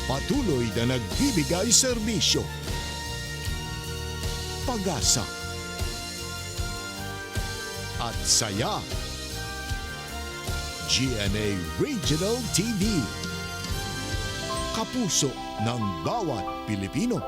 Patuloy na nagbibigay serbisyo, pag-asa, at saya. GMA Regional TV. Kapuso ng bawat Pilipino.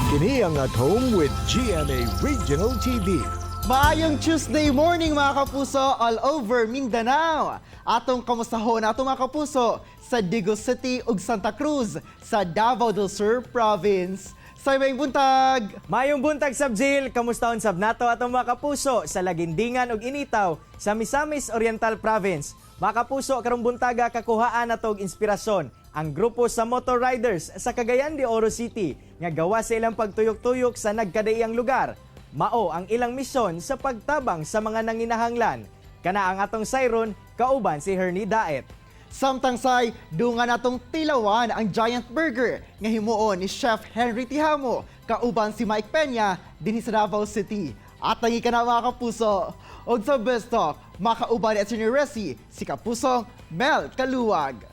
Kini ang At Home with GMA Regional TV. Maayong Tuesday morning, mga kapuso, all over Mindanao. Atong kamustahon atong mga kapuso sa Digos City ug Santa Cruz sa Davao del Sur Province. Sa may buntag! Mayong buntag, sab Jill, kamusta sab nato atong mga kapuso sa Lagindingan ug Initaw sa Misamis Oriental Province. Mga kapuso, karong buntaga kakuhaan nato og inspirasyon ang grupo sa Motor Riders sa Cagayan de Oro City nga gawa sa ilang pagtuyok-tuyok sa nagkadaiyang lugar. Mao ang ilang misyon sa pagtabang sa mga nanginahanglan. Kana ang atong sayron kauban si Hernie Daet. Samtang say, dunga natong tilawan ang Giant Burger nga himuon ni Chef Henry Tihamo kauban si Mike Peña dinhi sa Davao City. At tangi ka na, mga kapuso. Og sa Best Talk, makauban ni Attorney Resi, si Kapusong Mel Kaluwag.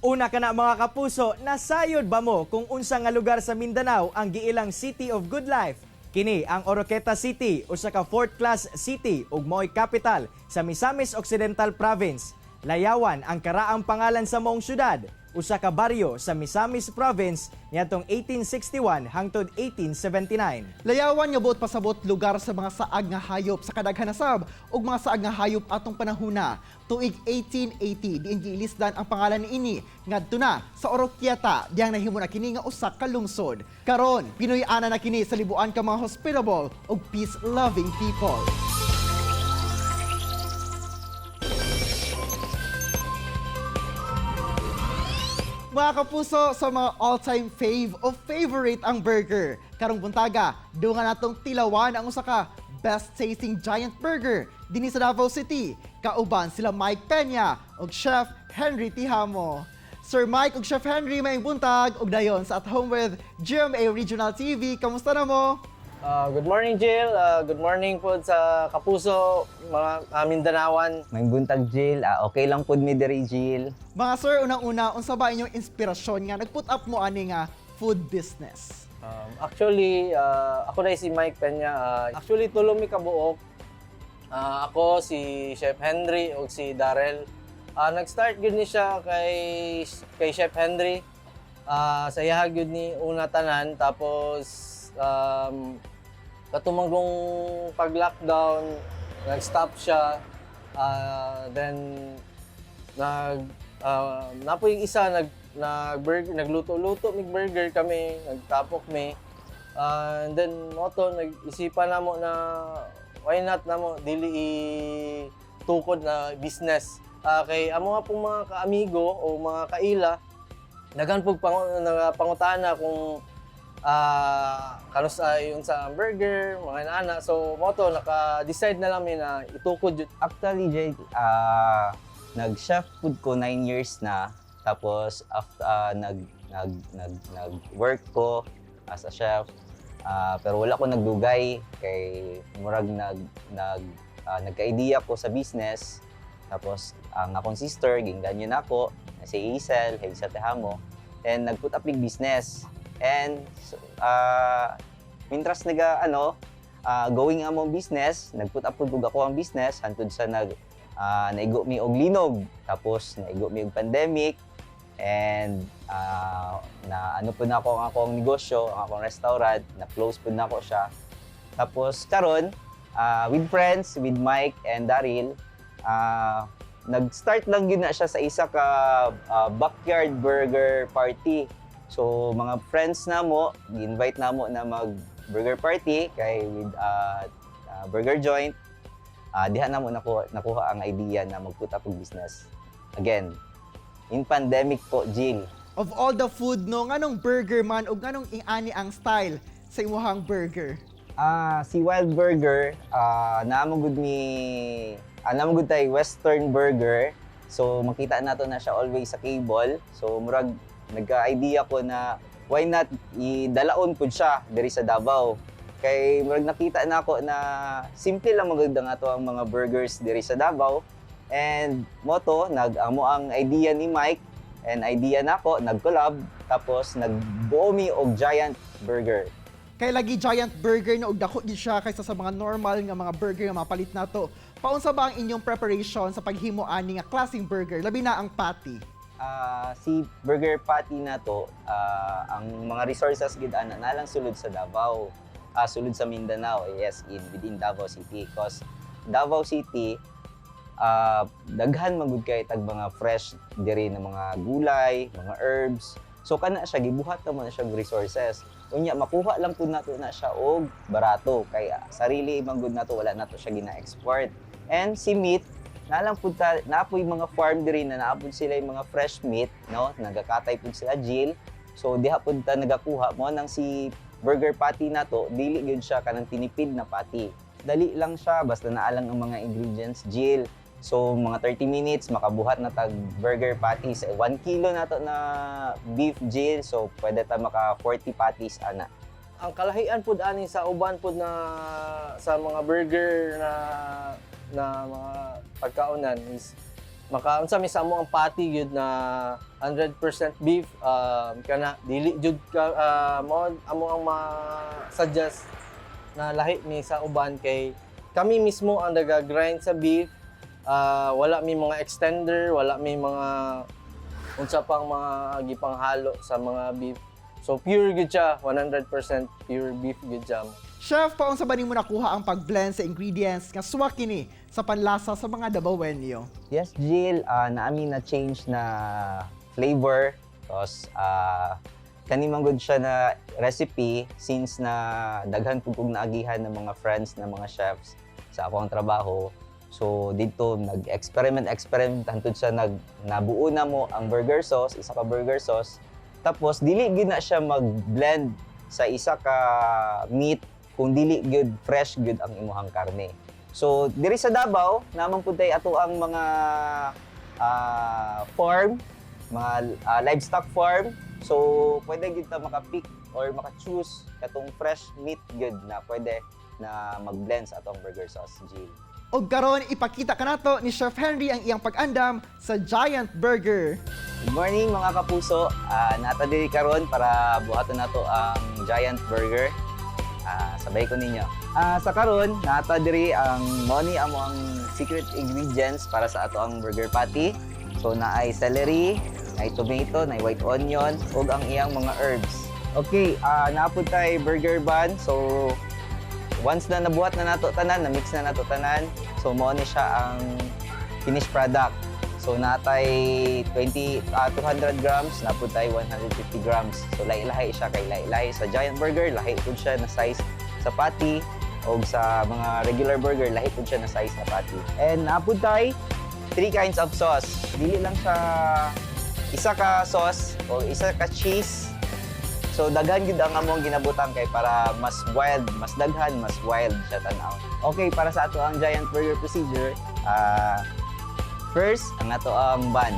Una ka na, mga kapuso, nasayod ba mo kung unsa nga lugar sa Mindanao ang giilang City of Good Life? Kini ang Oroquieta City, usa ka fourth class city ug mao'y capital sa Misamis Occidental Province. Layawan ang karaang pangalan sa maong syudad, usa ka baryo sa Misamis Province niadtong 1861 hangtod 1879. Layawan nga buot pasabot lugar sa mga saag nga hayop sa kadaghan na sab ug mga saag nga hayop atong panahuna. Tuig 1880 diin giilisdan ang pangalan niini ngadto na sa Oroquieta, diyang nahimo na kini nga usa ka lungsod. Karon, Pinoy-ana na kini sa libuan ka mga hospitable ug peace-loving people. Mga kapuso, sa mga all-time fave o favorite ang burger. Karong buntaga, dunga natong tilawan ang usa ka best tasting giant burger dinhi sa Davao City. Kauban sila Mike Peña ug Chef Henry Tihamo. Sir Mike ug Chef Henry, may buntag ug dayon sa At Home with GMA Regional TV. Kamusta na mo? Good morning, Jill. Good morning po sa kapuso, mga Mindanawan. May buntag, Jill. Okay lang pud mi diri, Jill. Mga sir, unang-una, unsa ba inyong inspirasyon nga nag-put up mo ani nga food business? Actually, ako na si Mike Peña. Actually, tulo mi kabuok. Ako, si Chef Henry o si Darrell. Nag-start gyud ni siya kay Chef Henry. Sa iyaha gyud ni una tanan, tapos katumanggong pag-lockdown, nag-stop siya. Then nag napoy isa nag nag burger, nagluto-luto mig burger kami, nagtapok mi. And then mo to nag-isipan namo na why not namo dili i tukod na business. Kay amo nga pong mga kaamigo o mga kaila, daghan pug pangutana kung kanus ay unsa ang burger, mga inaana. So mo to naka-decide na lang mi na itukod yun. Actually, Jill, nag-chef food ko 9 years na. Tapos after nag nag nag nag-work ko as a chef. Pero wala ko nagdugay kay murag nag nag nagka-idea ko sa business. Tapos ang akong sister gingganyo na ako na si Hazel, Hazel Tejamo. And nag-put up big business. And so, mintras naga ano, going among business, nag-put up pud ako ang business hantod sa nag naigo mi og linog, tapos naigo mi og pandemic and na ano po na ako ang akong negosyo, ang akong restaurant, na close po na ako siya. Tapos karon with friends, with Mike and Daryl, nag-start lang yun na siya sa isa ka backyard burger party. So mga friends namo, gi-invite namo na mag burger party kay with burger joint. Diha namo nakuha ang idea na mag-put up og business. Again, in pandemic po, Jill. Of all the food, no, nganong burger man ug nganong ingani ang style sa imuhang burger? Si Wild Burger, naa gud mi naa gud tay Western burger. So makita nato na siya always sa cable. So murag nagka-idea ko na why not idalaon pud siya diri sa Davao. Kay murag nakita na ako na simple lang magud ang ato ang mga burgers diri sa Davao. And mao to nag amo ang idea ni Mike and idea nako, nag-collab, tapos nagbuo mi og giant burger. Kay lagi giant burger na og dako gid siya kaysa sa mga normal nga mga burger nga mapalit nato. Paunsa ba ang inyong preparation sa paghimo ani nga klaseng burger, labi na ang patty? Si burger patty na to, ang mga resources gid ana na lang sulod sa Davao, sulod sa Mindanao, yes, in within Davao City, 'cause Davao City, daghan man gud kay tag mga fresh diri na mga gulay, mga herbs. So kana siya, gibuhat na mo na siya og resources. Unya makuha lang pud nato na siya og barato kay sarili man gud nato, wala nato siya gina-export. And si meat, nalang pud ta, napoy mga farm diri na naapod sila yung mga fresh meat, no? Nagakatay pud sila, Jill. So diha pud ta nagakuha mo nang si burger patty nato, dili gyud siya kanang tinipid na patty. Dali lang siya, basta naa lang ang mga ingredients, Jill. So mga 30 minutes makabuhat na tag burger patty sa 1 kilo nato na beef, Jill. So pwede ta maka 40 patties ana. Ang kalahian pud ani sa uban pud na sa mga burger na na mga pagkaonan is makaunsa mi sa amo ang patty gyud na 100% beef, kana dili jud ka, mo amo ang ma-suggest na lahi mi sa uban kay kami mismo ang naga-grind sa beef. Wala mi mga extender, wala mi mga unsa pang mga gipanghalo sa mga beef. So pure gyud siya, 100% pure beef gyud siya. Chef, paunsa ba nimo nakuha ang pag-blend sa ingredients nga swak kini sa panlasa sa mga Dabawenyo? Yes, Jill, naami na change na flavor. Tapos, kani man gud siya na recipe since na daghan pud kog naagihan ng mga friends na mga chefs sa akong trabaho. So dito nag-experiment experiment hantod sa nag nabuo na mo ang burger sauce, isa ka burger sauce. Tapos dili gyud na siya mag-blend sa isa ka meat kung dili gyud fresh gyud ang imuhang karne. So diri sa Davao, naman pud tay ato ang mga farm, mga livestock farm. So pwede gyud ta maka-pick or maka-choose katong fresh meat gyud na pwede na mag-blend sa atong burger sauce, Jill. Og karon, ipakita kanato ni Chef Henry ang iyang pag-andam sa giant burger. Good morning, mga kapuso. Nata diri karon para buhaton nato ang giant burger. Sabay ko ninyo. Sa karon, nata diri ang money amo ang secret ingredients para sa ato ang burger patty. So naay celery, naay tomato, naay white onion ug ang iyang mga herbs. Okay, naa pud tay burger bun. So once na nabuhat na nato tanan, na mix na nato tanan, so mao ni siya ang finished product. So natay 20 200 grams, naa pud tay 150 grams. So lahi-lahi siya kay lahi-lahi sa giant burger, lahi pud siya na size sa patty, o sa mga regular burger, lahi pud siya na size na patty. And naa pud tay three kinds of sauce. Dili lang siya isa ka sauce o isa ka cheese. So daghan gyud ang among ginabutang kay para mas wild, mas daghan, mas wild siya tan-aw. Okay, para sa ato ang giant burger procedure, first ang ato ang bun.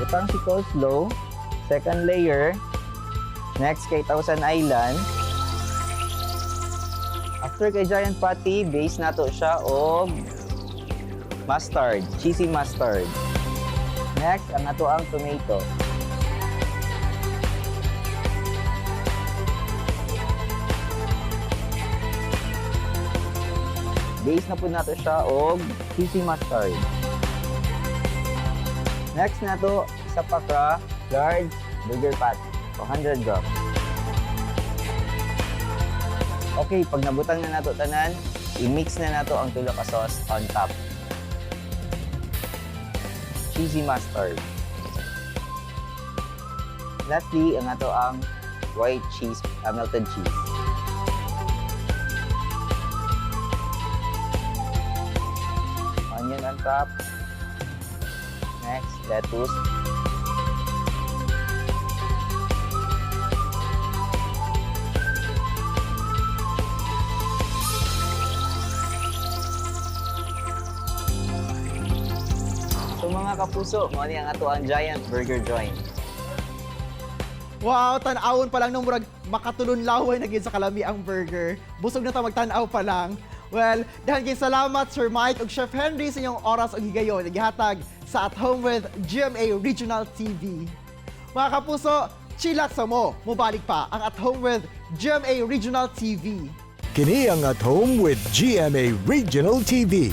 Butang si coleslaw, second layer, next kay Thousand Island. After kay giant patty, base nato siya og mustard, cheesy mustard. Next, ang ato ang tomato. Base na po nato siya og cheesy mustard. Next nato, isa pa ka large burger patty, 100 grams. Okay, pag nabutang na nato tanan, I-mix na nato ang tulo ka sauce on top. Cheesy mustard. Lastly, ang ato ang white cheese, melted cheese. Onion on top. Next, lettuce. So mga kapuso, mao ni ang ato ang giant burger joint. Wow, tan-awon pa lang nung murag makatulon laway na gid sa kalami ang burger. Busog na ta magtan-aw pa lang. Well, dahil salamat Sir Mike ug Chef Henry sa inyong oras ug higayon gihatag sa At Home with GMA Regional TV. Mga kapuso, chillax sa mo, mubalik pa ang At Home with GMA Regional TV. Kini ang At Home with GMA Regional TV.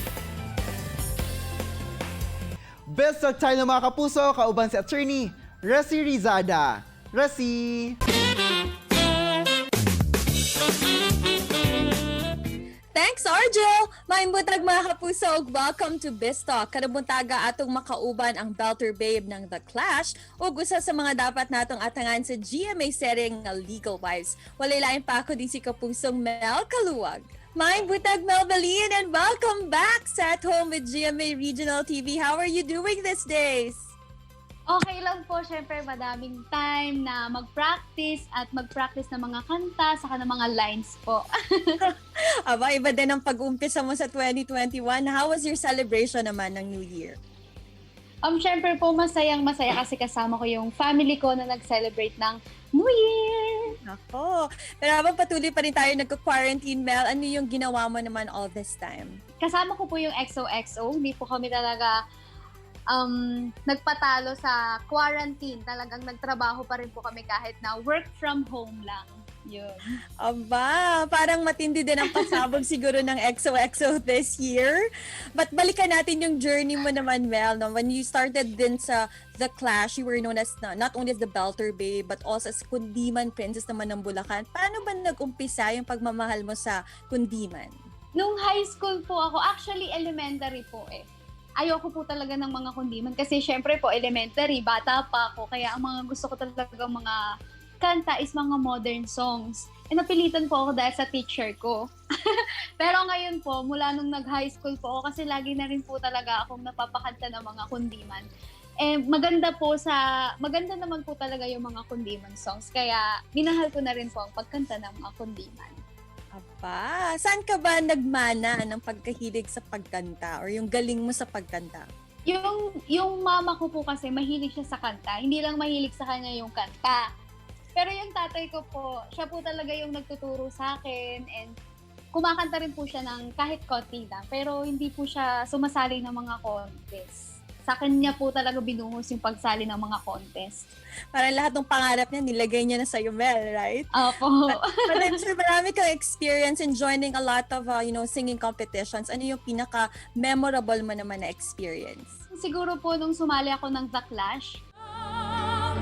Best of tayo mga kapuso, kauban si Attorney Resi Rizada. Resi! Thanks, Argel! Maayong buntag mga kapuso ug welcome to Biztalk. Karong buntaga atong makauban ang Belter Babe ng The Clash ug usa sa mga dapat natong atangan sa GMA serye nga Legal Wives. Walay lain pa kundi si kapusong Mel Caluag. Maayong buntag, Mel Belen, and welcome back sa At Home with GMA Regional TV. How are you doing these days? Okay lang po, syempre madaming time na mag-practice at mag-practice ng mga kanta saka ng mga lines po. Aba, iba din ang pag-umpisa mo sa 2021. How was your celebration naman ng New Year? Syempre po masayang masaya kasi kasama ko yung family ko na nag-celebrate ng New Year! Nako. Pero habang patuloy pa rin tayo nagka-quarantine, Mel, ano yung ginawa mo naman all this time? Kasama ko po yung XOXO, hindi po kami talaga nagpatalo sa quarantine. Talagang nagtrabaho pa rin po kami kahit na work from home lang. Yun. Aba, parang matindi din ang pasabog siguro ng XOXO this year. But balikan natin yung journey mo naman, Mel. No? When you started din sa The Clash, you were known as not only as the Belter Babe, but also as Kundiman Princess naman ng Bulacan. Paano ba nag-umpisa yung pagmamahal mo sa Kundiman? Nung high school po ako, actually elementary po eh. Ayoko po talaga ng mga kundiman kasi syempre po elementary, bata pa ako. Kaya ang mga gusto ko talaga mga kanta is mga modern songs. E napilitan po ako dahil sa teacher ko. Pero ngayon po, mula nung nag-high school po ako, kasi lagi na rin po talaga akong napapakanta ng mga kundiman. Eh, maganda naman po talaga yung mga kundiman songs. Kaya minahal ko na rin po ang pagkanta ng mga kundiman. Aba, saan ka ba nagmana ng pagkahilig sa pagkanta or yung galing mo sa pagkanta? Yung mama ko po kasi mahilig siya sa kanta. Hindi lang mahilig sa kanya yung kanta. Pero yung tatay ko po, siya po talaga yung nagtuturo sa akin and kumakanta rin po siya ng kahit konti lang. Pero hindi po siya sumasali ng mga contest. Sa kanya po talaga binuhos yung pagsali ng mga contest. Parang lahat ng pangarap niya, nilagay niya na sa'yo, Mel, right? Opo. But I'm sure marami kang experience in joining a lot of, singing competitions. Ano yung pinaka-memorable mo naman na experience? Siguro po nung sumali ako ng The Clash, Matapusan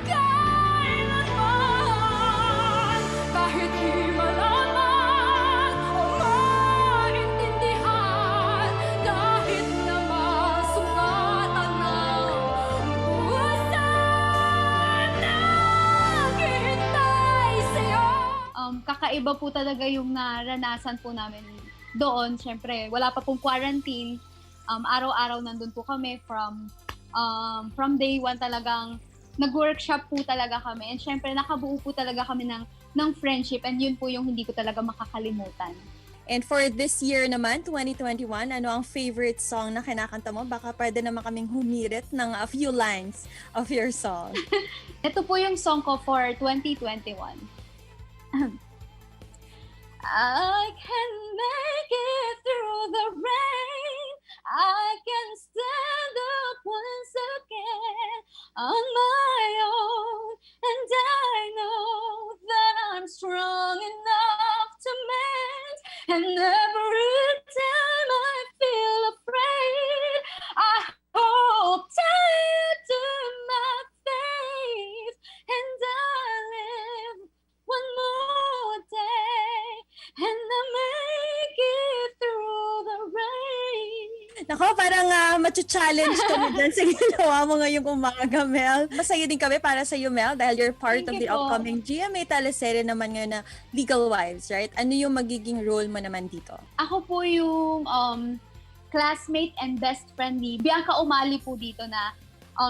kailanman, kahit di malaman o maintindihan, kahit na masugatan ng puso naghihintay sa'yo. Kakaiba po talaga yung naranasan po namin doon. Siyempre, wala pa pong quarantine. Araw-araw nandun po kami from day one talagang nag-workshop po talaga kami. And syempre, nakabuo po talaga kami ng friendship and yun po yung hindi ko talaga makakalimutan. And for this year naman, 2021, ano ang favorite song na kinakanta mo? Baka pwede naman kaming humirit ng a few lines of your song. Ito po yung song ko for 2021. I can make it through the rain. I can stand up once again on my own. And I know that I'm strong enough to mend. And every time I feel afraid, I hold tight to my faith. And I live one more day. Nako, parang macho-challenge kami dyan sa ginawa mo ngayong umaga, Mel. Masaya din kami para sa iyo, Mel, dahil you're part Thank of you the po. Upcoming GMA teleserye naman ngayon na Legal Wives, right? Ano yung magiging role mo naman dito? Ako po yung classmate and best friend ni Bianca Umali po dito na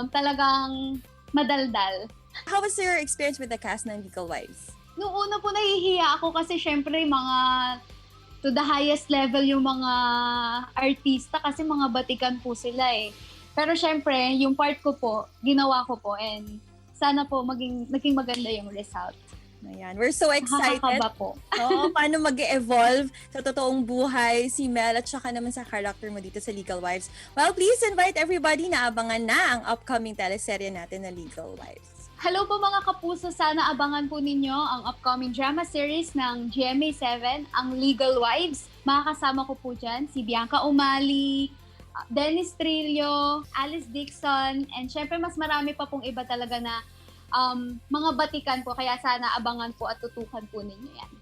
talagang madaldal. How was your experience with the cast ng Legal Wives? Noong una po, nahihiya ako kasi syempre mga to the highest level yung mga artista kasi mga batikan po sila eh. Pero syempre, yung part ko po, ginawa ko po and sana po naging maganda yung result. Ayan, we're so excited. Nakakakaba po. Oo, paano mag evolve sa totoong buhay si Mel at saka naman sa character mo dito sa Legal Wives. Well, please invite everybody na abangan na ang upcoming teleserye natin na Legal Wives. Hello po, mga kapuso, sana abangan po ninyo ang upcoming drama series ng GMA7, ang Legal Wives. Makakasama ko po dyan si Bianca Umali, Dennis Trillo, Alice Dixon, and syempre mas marami pa pong iba talaga na mga batikan po. Kaya sana abangan po at tutukan po ninyo yan.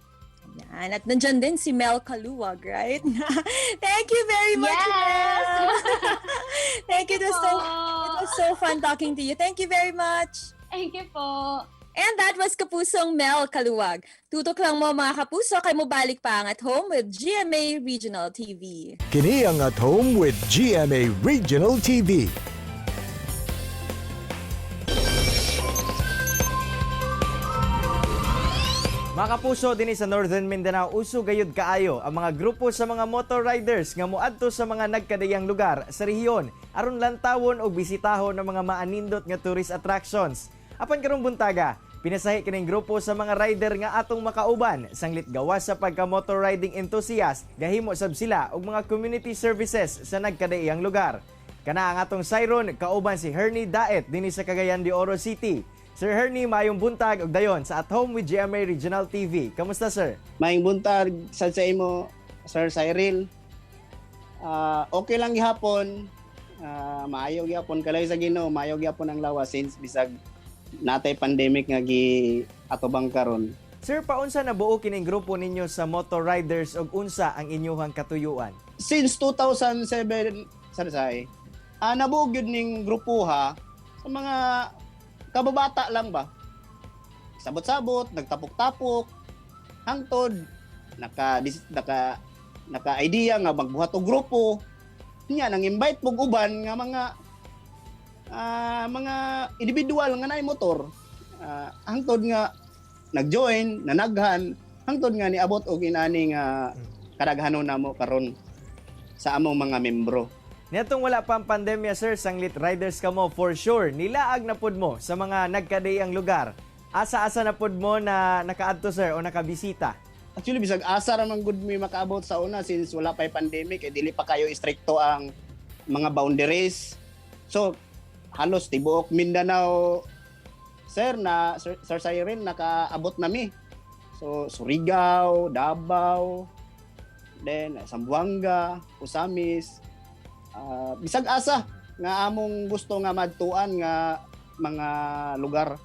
Yan. At nandyan din si Mel Caluag, right? Thank you very much, Yes! Mel! Thank you. Po. It was so fun talking to you. Thank you very much. Thank you po. And that was Kapusong Mel Caluag. Tutok lang mo, mga kapuso, kay mobalik pa ang At Home with GMA Regional TV. Kini ang At Home with GMA Regional TV. Mga kapuso, dinhi sa Northern Mindanao, uso gayud kaayo ang mga grupo sa mga motor riders nga moadto sa mga nagkadayang lugar sa rehiyon aron lantawon og bisitahon ang mga maanindot nga tourist attractions. Apan karong buntaga, pinasahi kining grupo sa mga rider nga atong makauban sanglit gawas sa pagka motor riding enthusiast, gahimo sab sila og mga community services sa nagkadaiyang lugar. Kana ang atong siron kauban si Hernie Daet dinhi sa Cagayan de Oro City. Sir Hernie, maayong buntag ug dayon sa At Home with GMA Regional TV. Kamusta, sir? Maayong buntag sad sa imo, Sir Cyril. Okay lang gihapon. Maayo gihapon kalay sa Ginoo, maayo gihapon ang lawas since bisag natay pandemic nga gi atubang karon. Sir, paunsa na buo kining grupo ninyo sa motor riders ug unsa ang inyuhang katuyuan? Since 2007, Sir Sai, nabuo gyud ning grupo ha sa mga kababata lang ba. Sabot-sabot, nagtapok-tapok, hangtod naka dis- naka naka idea nga magbuhat og grupo niya, nang invite og uban nga mga individual nga naay motor, hangtod nga nag-join, nanaghan, hangtod nga niabot og inani nga kadaghanon namo karon sa among mga membro. Niadtong wala pa ang pandemya, sir, sanglit riders kamo, for sure nilaag na pud mo sa mga nagkadayang lugar. Asa-asa na pud mo na nakaadto, sir, o nakabisita? Actually, bisag asa ra man gud mi makaabot sa una since wala pa'y pandemic, eh, dili pa kayo istrikto ang mga boundaries. So halos tibuok Mindanao, Sir Cyril, nakaabot na mi. So Surigao, Davao, then Zamboanga, Ozamiz, bisag asa nga among gusto nga madtuan nga mga lugar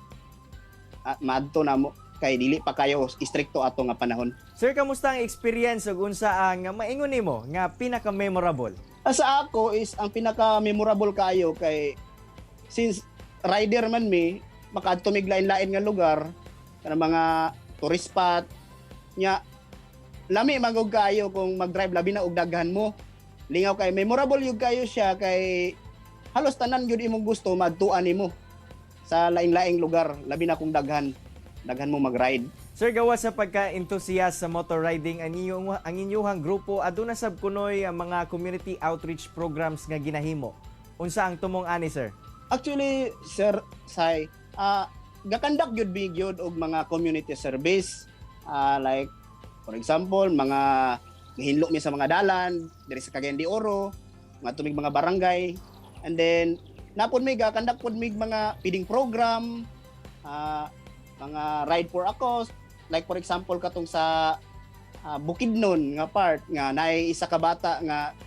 at maadto namo kay dili pa kayo istrikto ato nga panahon. Sir, kamusta ang experience ug unsa ang maingon nimo nga pinaka-memorable? Sa ako is ang pinaka memorable kayo kay since rider man mi, makaadto mig lain-lain nga lugar kanang mga tourist spot nya, lami magog kayo kung mag-drive, labi na og daghan mo, lingaw kay memorable yun kayo siya kay halos tanan gyud imong gusto madtuan nimo sa lain-laing lugar, labi na kung daghan daghan mo mag-ride. Sir, gawas sa pagka-enthusiast sa motor riding, ang inyuhang grupo aduna sab kunoy ang mga community outreach programs nga ginahimo. Unsa ang tumong ani, sir? Actually, Sir Sai, gakandak gyud mi gyud og mga community service. Like for example, mga gihinlo mi sa mga dalan diri sa Cagayan de Oro, mga tumig mga barangay. And then napod mi gakandak pod mig mga feeding program, mga ride for a cause. Like for example katong sa Bukidnon nga part nga naay isa ka bata nga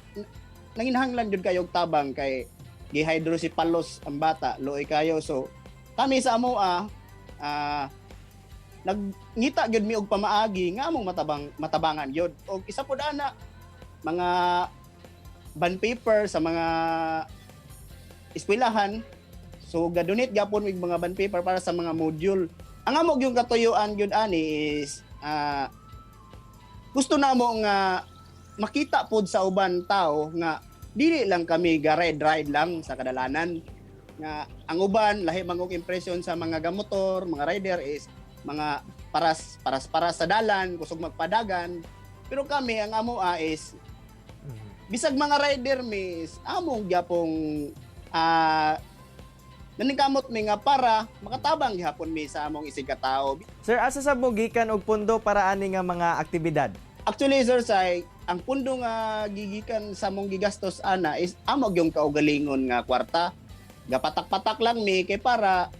nanginahanglan jud kayo og tabang kay gihydrocephalus ang bata, luoy kayo. So kami sa amo nagngita gyud mi og pamaagi nga among matabangan gyud. Og isa pod ana mga bond paper sa mga eskwelahan. So ga-donate gapon mig mga bond paper para sa mga module. Ang amo yung katuyuan gyud ani is gusto namo nga makita pod sa uban tao nga dili lang kami ga-ride ride lang sa kadalanan, nga ang uban lahi man og impression sa mga gamotor, mga rider is mga paras paras paras sa dalan, kusog magpadagan. Pero kami, ang amo is bisag mga rider mi is among gyapong naningkamot mi nga para makatabang gihapon mi sa among isig katao. Sir, asa sa mo gikan og pundo para ani nga mga aktibidad? Actually, sir Sai, ang pundo nga gigikan sa among gigastos ana is amo gyung kaugalingon nga kwarta. Gapatak-patak lang mi kay para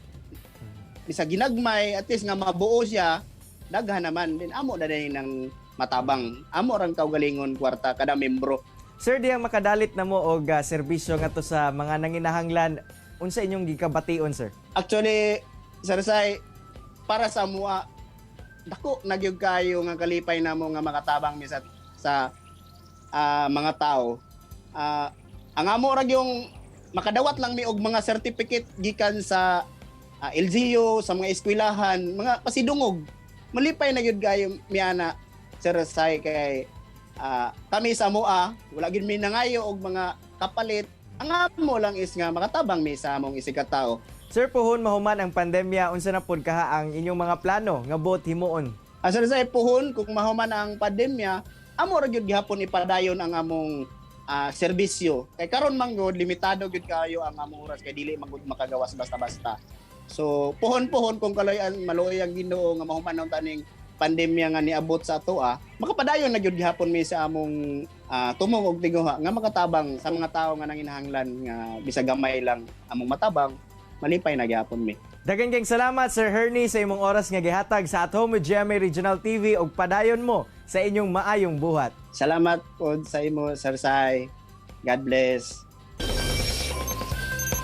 bisag ginagmay, at least nga mabuo siya, daghan naman din amo na din ng matabang. Amo rang kaugalingon kwarta kada membro. Sir, diyang makadalit na mo og serbisyo ngadto sa mga nanginahanglan, unsa inyong gikabation, sir? Actually, sir Sai, para sa mua, dako na gyud kayo nga kalipay namo nga makatabang mi sa mga tao. Ang amo ra yung makadawat lang mi og mga certificate gikan sa LGU, sa mga eskwelahan, mga pasidungog. Malipay na gyud kayo mi ana, sir Sai, kay kami sa mua, wala gyud mi nangayo og mga kapalit. Ang amo lang is nga makatabang mi sa among isig ka tao. Sir, puhon mahuman ang pandemya, unsa na pud kaha ang inyong mga plano nga buot himuon? Sir Sai, puhon kung mahuman ang pandemya, amo ra gyud gihapon ipadayon ang among serbisyo. Kay karon man gud limitado gyud kayo ang among oras kay dili man gud makagawas basta-basta. So puhon-puhon kung kaloy-an maluoy ang Ginoo nga mahuman ang taning pandemya nga niabot sa atoa, makapadayon na gyud gihapon mi sa among tumong og tinguha nga makatabang sa mga tawo nga nanginahanglan nga bisag gamay lang among matabang, malipay na gihapon mi. Daghang kayong salamat, Sir Hernie, sa imong oras nga gihatag sa At Home with GMA Regional TV ug padayon mo sa inyong maayong buhat. Salamat pod sa imo, Sir Sai. God bless.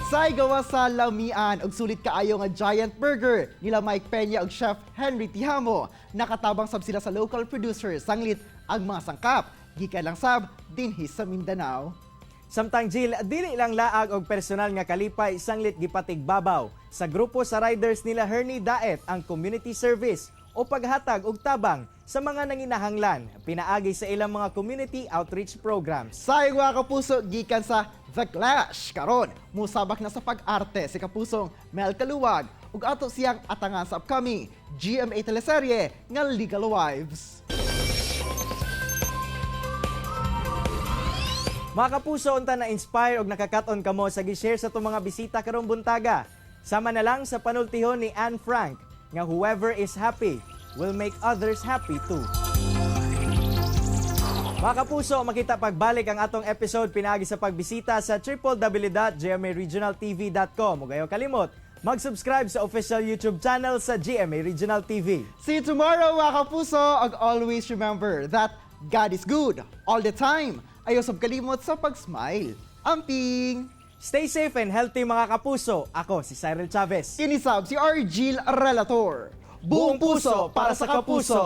Say, gawa sa lamian og sulit kaayo nga giant burger nila Mike Peña ug Chef Henry Tihamo. Nakatabang sab sila sa local producers sanglit ang mga sangkap gikan lang sab dinhi sa Mindanao. Samtang Jill, dili lang laag og personal nga kalipay sanglit gipatigbabaw sa grupo sa riders nila Hernie Daet ang community service o paghatag og tabang sa mga nanginahanglan pinaagi sa ilang mga community outreach programs. Say, mga kapuso, gikan sa The Clash karon musabak na sa pag-arte si kapusong Mel Caluag ug ato siyang atangan sa upcoming GMA teleserye nga Legal Wives. Mga kapuso, unta na-inspire og nakakaton kamo sa gi-share sa atong mga bisita karong buntaga. Sama na lang sa panultihon ni Anne Frank nga whoever is happy will make others happy too. Mga kapuso, makita pagbalik ang atong episode pinaagi sa pagbisita sa www.gmaregionaltv.com. Ug ayaw kalimot, mag-subscribe sa official YouTube channel sa GMA Regional TV. See you tomorrow, mga kapuso! Ug always remember that God is good all the time. Ayaw sab kalimot sa pag-smile. Amping! Stay safe and healthy, mga kapuso. Ako si Cyril Chavez. Kini sab si Argil Relator. Buong puso para sa kapuso.